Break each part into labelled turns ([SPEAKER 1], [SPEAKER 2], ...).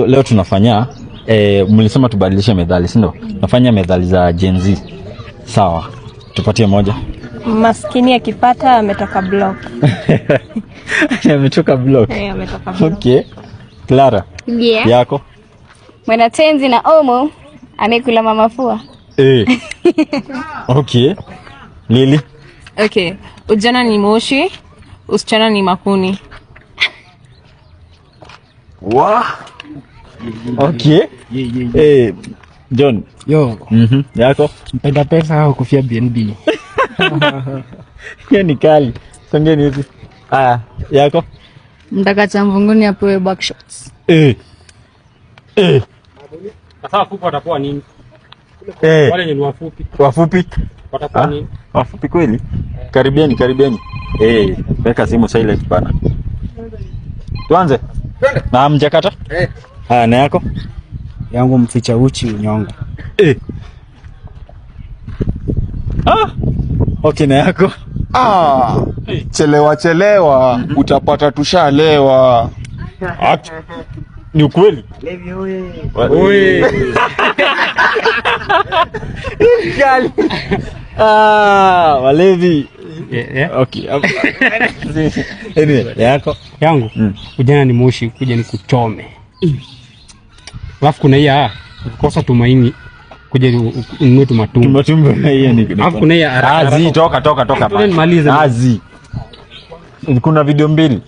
[SPEAKER 1] Leo tunafanya, mlisema tubadilishe methali, si ndio? Nafanya methali za Gen Z. Sawa. Tupatie moja.
[SPEAKER 2] Maskini akipata ametoka block.
[SPEAKER 1] Ametoka block.
[SPEAKER 2] Eh, ametoka block.
[SPEAKER 1] Okay. Clara,
[SPEAKER 3] Yeah.
[SPEAKER 1] yako?
[SPEAKER 3] Mwana tenzi na omo amekula mama fua.
[SPEAKER 1] Eh. Okay. Lili.
[SPEAKER 4] Okay. Ujana ni moshi, usichana ni makuni.
[SPEAKER 1] Wow. Okay. Eh, John.
[SPEAKER 5] Yo,
[SPEAKER 1] Yako?
[SPEAKER 5] Mpenda pesa au kufia BNB.
[SPEAKER 1] Hiyo ni kali. Songeni hivi. Aya, yako?
[SPEAKER 3] Mtaka cha mvunguni apewe back shots.
[SPEAKER 1] Eh. Eh.
[SPEAKER 6] Sasa wafupi watakuwa nini?
[SPEAKER 1] Eh.
[SPEAKER 6] Wale ni wafupi
[SPEAKER 1] Wafupi.
[SPEAKER 6] watakuwa
[SPEAKER 1] Ah,
[SPEAKER 6] nini?
[SPEAKER 1] wafupi kweli? Karibieni, karibieni. Eh, weka simu silent bana. Tuanze. Na mjakata? Eh. Haya, na yako?
[SPEAKER 5] Yangu, mficha uchi unyonga.
[SPEAKER 1] Eh. Ah. Okay, na yako?
[SPEAKER 7] Ah, chelewa chelewa utapata tushalewa.
[SPEAKER 1] Ni ukweli. Oi. Kali. Ah, walevi.
[SPEAKER 6] Yeah.
[SPEAKER 1] Okay. Anyway, yako?
[SPEAKER 6] Yangu, ujana ni moshi, kuja ni kuchome. Alafu kuna hii, ukikosa tumaini kuja ununue tumatumbo.
[SPEAKER 1] Tumbo tumbo, hiyo ni.
[SPEAKER 6] Alafu kuna hii haraka
[SPEAKER 1] Azi,
[SPEAKER 6] haraka.
[SPEAKER 1] toka toka toka.
[SPEAKER 6] Tuende nimalize.
[SPEAKER 1] Azi. Kuna video mbili.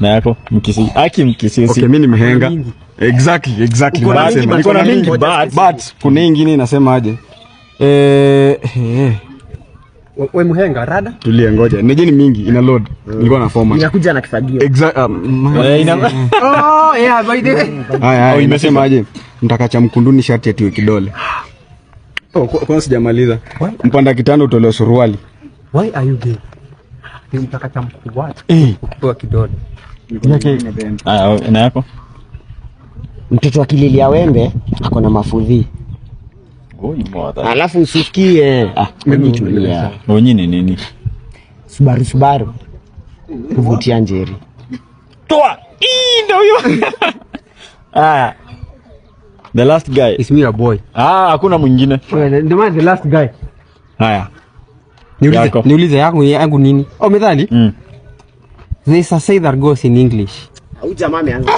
[SPEAKER 1] Na yako Mkisi. Aki Mkisi.
[SPEAKER 7] Okay, mimi ni mhenga. Exactly.
[SPEAKER 1] Uko na
[SPEAKER 7] Nasema,
[SPEAKER 1] mingi, but
[SPEAKER 7] niko na
[SPEAKER 1] kuna
[SPEAKER 7] mingi,
[SPEAKER 1] mingi,
[SPEAKER 7] but kuna ingine inasema aje? Eh, eh,
[SPEAKER 8] We mhenga rada.
[SPEAKER 7] Tulia, ngoja. Nije ni mingi ina load. Nilikuwa na format.
[SPEAKER 8] Inakuja na kifagio.
[SPEAKER 7] Exact.
[SPEAKER 8] Oh, yeah, by the way.
[SPEAKER 7] Haya, haya, inasema aje? Mtaka cha mkunduni sharti atiwe kidole. Oh, kwanza sijamaliza. Mpanda kitanda utolewa suruali.
[SPEAKER 8] Why are you gay? Ni mtaka cha mkubwa.
[SPEAKER 1] Eh.
[SPEAKER 8] Ukipewa kidole.
[SPEAKER 1] Aya, na yako?
[SPEAKER 9] Mtoto akililia wembe ako na mafudhi.
[SPEAKER 1] Oi, mother.
[SPEAKER 9] Alafu usikie. Ah, mimi tulia.
[SPEAKER 1] Onyi ni nini?
[SPEAKER 9] Subaru Subaru kuvutia njeri.
[SPEAKER 1] Toa. Ii, ndio hiyo. Ah. The last guy.
[SPEAKER 8] It's me, your boy.
[SPEAKER 1] Ah, hakuna mwingine.
[SPEAKER 8] Ndio maana the last guy.
[SPEAKER 1] Haya.
[SPEAKER 8] Niulize,
[SPEAKER 1] Yako.
[SPEAKER 8] niulize yangu nini? Oh, methali?
[SPEAKER 1] Mm.
[SPEAKER 8] There is a say that goes in English.
[SPEAKER 9] Huyu jamaa ameanza.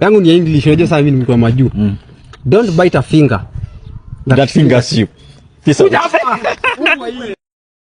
[SPEAKER 8] Yangu ni ya English, unajua sasa mimi ni mtu wa majuu. Don't bite a finger
[SPEAKER 1] That fingers you. Peace out.